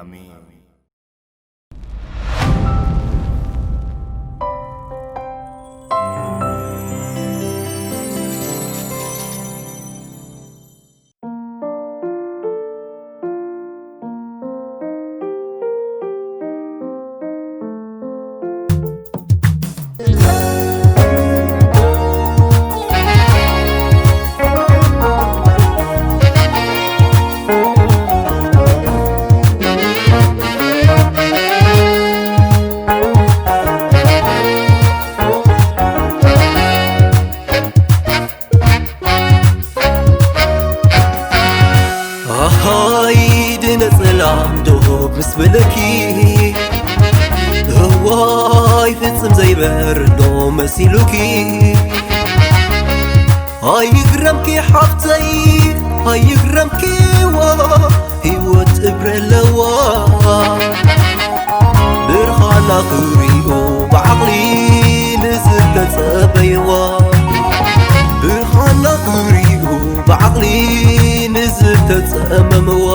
ኣሜን። ኣሃይ ድነ ጸላም ዶብ ምስ በለኪ፣ እዋይ ፍጽም ዘይበር ዶ መሲሉኪ። ኣይግረምኪ ሓፍተይ፣ ኣይግረምኪ ዋ፣ ህይወት እብረ ኣለዋ። ብርሃና ክሪኡ ብዓቕሊ ንዝተጸበይዋ፣ ብርሃና ክሪኡ ብዓቕሊ ንዝተጸመምዋ።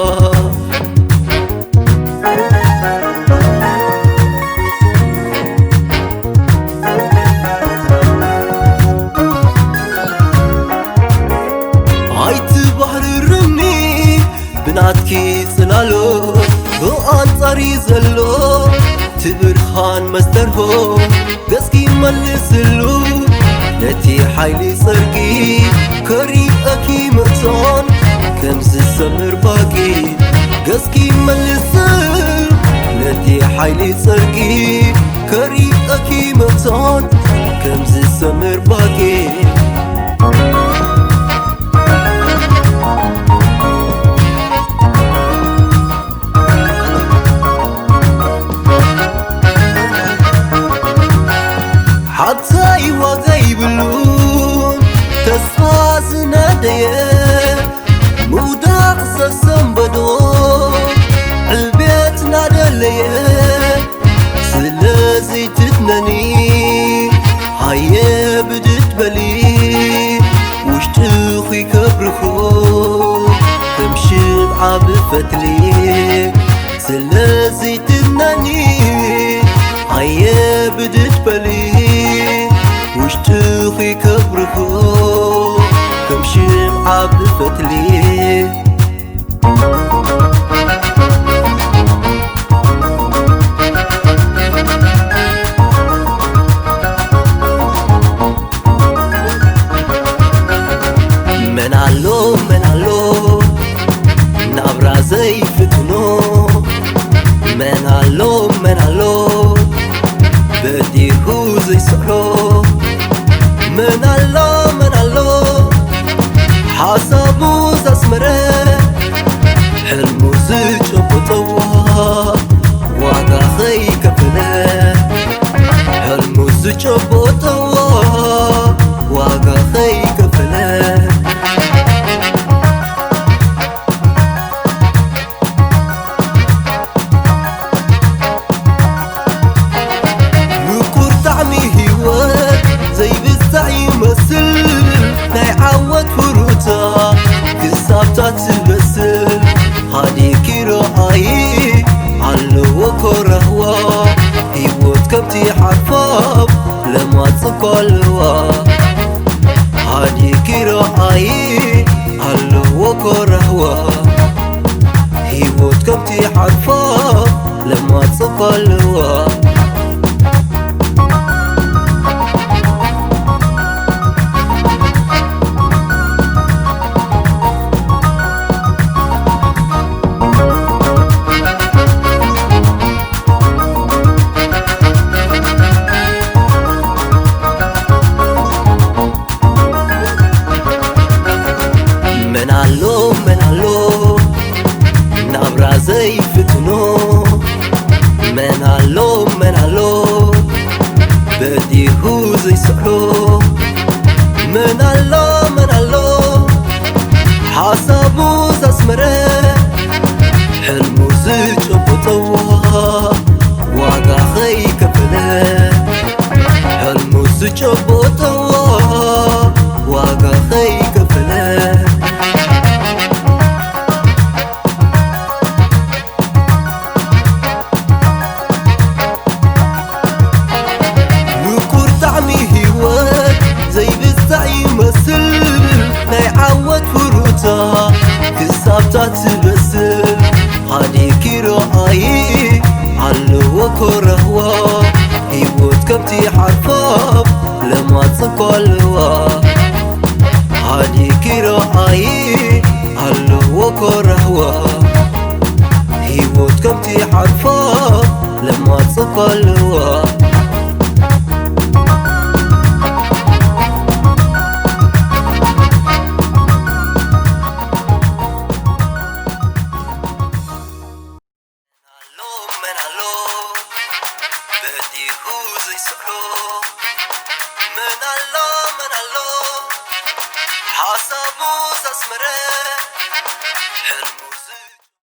ኣይትባህርርኒ ብናትኪ ጽላሎት፣ ብኣንጻሪ ዘሎ ትብርሃን መስተርሆ፣ ገጽኪ መልስሉ ነቲ ሓይሊ ጽርቂ ከሪእኪ ምእቶን ከም ዝሰምር ባቂ። ገጽኪ መልስሉ ነቲ ሓይሊ ጽርቂ ከሪእኪ ምእቶን ከም ዝሰምር ባቂ። ሓብተይ ዋጋ ይብሉን ተስፋ ዝነደየ፣ ምውዳቕ ዘሰንበዶ ዕቤት ናደለየ። ስለዚ ትድነኒ ሃየ ብድድ በሊ፣ ውሽጥኺ ከብርኹ ከም ሽምዓ ብፈትሊ። ስለዚ ትድነኒ ሃየ ብድድ በሊ፣ ውሽጥኺ ከብርኹ ከም ሽምዓ ብፈትሊ። መን ኣሎ መን ኣሎ ናብራ ዘይፍትኖ፣ መን ኣሎ መን ኣሎ በዲሁ ዘይስዕሮ፣ መን ኣሎ መን ኣሎ ሓሳቡ ዘስመረ፣ ሕልሙ ዝጨበጠዋ ዋጋ ከይከፈለ፣ ሕልሙ ዝጨበጠዋ ዋጋ ከይከፈለ። ምቁር ጣዕሚ ህይወት ዘይብዛዕ ይመስል፣ ናይ ዓወት ሁሩታ ክሳብታ ትበስል። ሃዲኪ ረኣይ ኣለዎ ኮራህዋ፣ ህይወት ከምቲ ሓርፋፍ ለማጽ እኮ ኣለዋ። ሃዲኪ ረኣይ ኣለዎ ኮራህዋ፣ ህይወት ከምቲ ሓርፋፍ ለማጽ እኮ ኣለዋ። መን ኣሎ መን ኣሎ ናብራ ዘይፍትኖ፣ መን ኣሎ ትመስል ሃዲኪ ረኣይ ኣለዎ ኮረህዋ ህይወት ከምቲ ሓርፋፍ ለማጽ እኳ ኣለዋ። ሃዲኪ ረኣይ ኣለዎ ኮረህዋ ህይወት ከምቲ ሓርፋፍ ለማጽ እኳ ኣለዋ።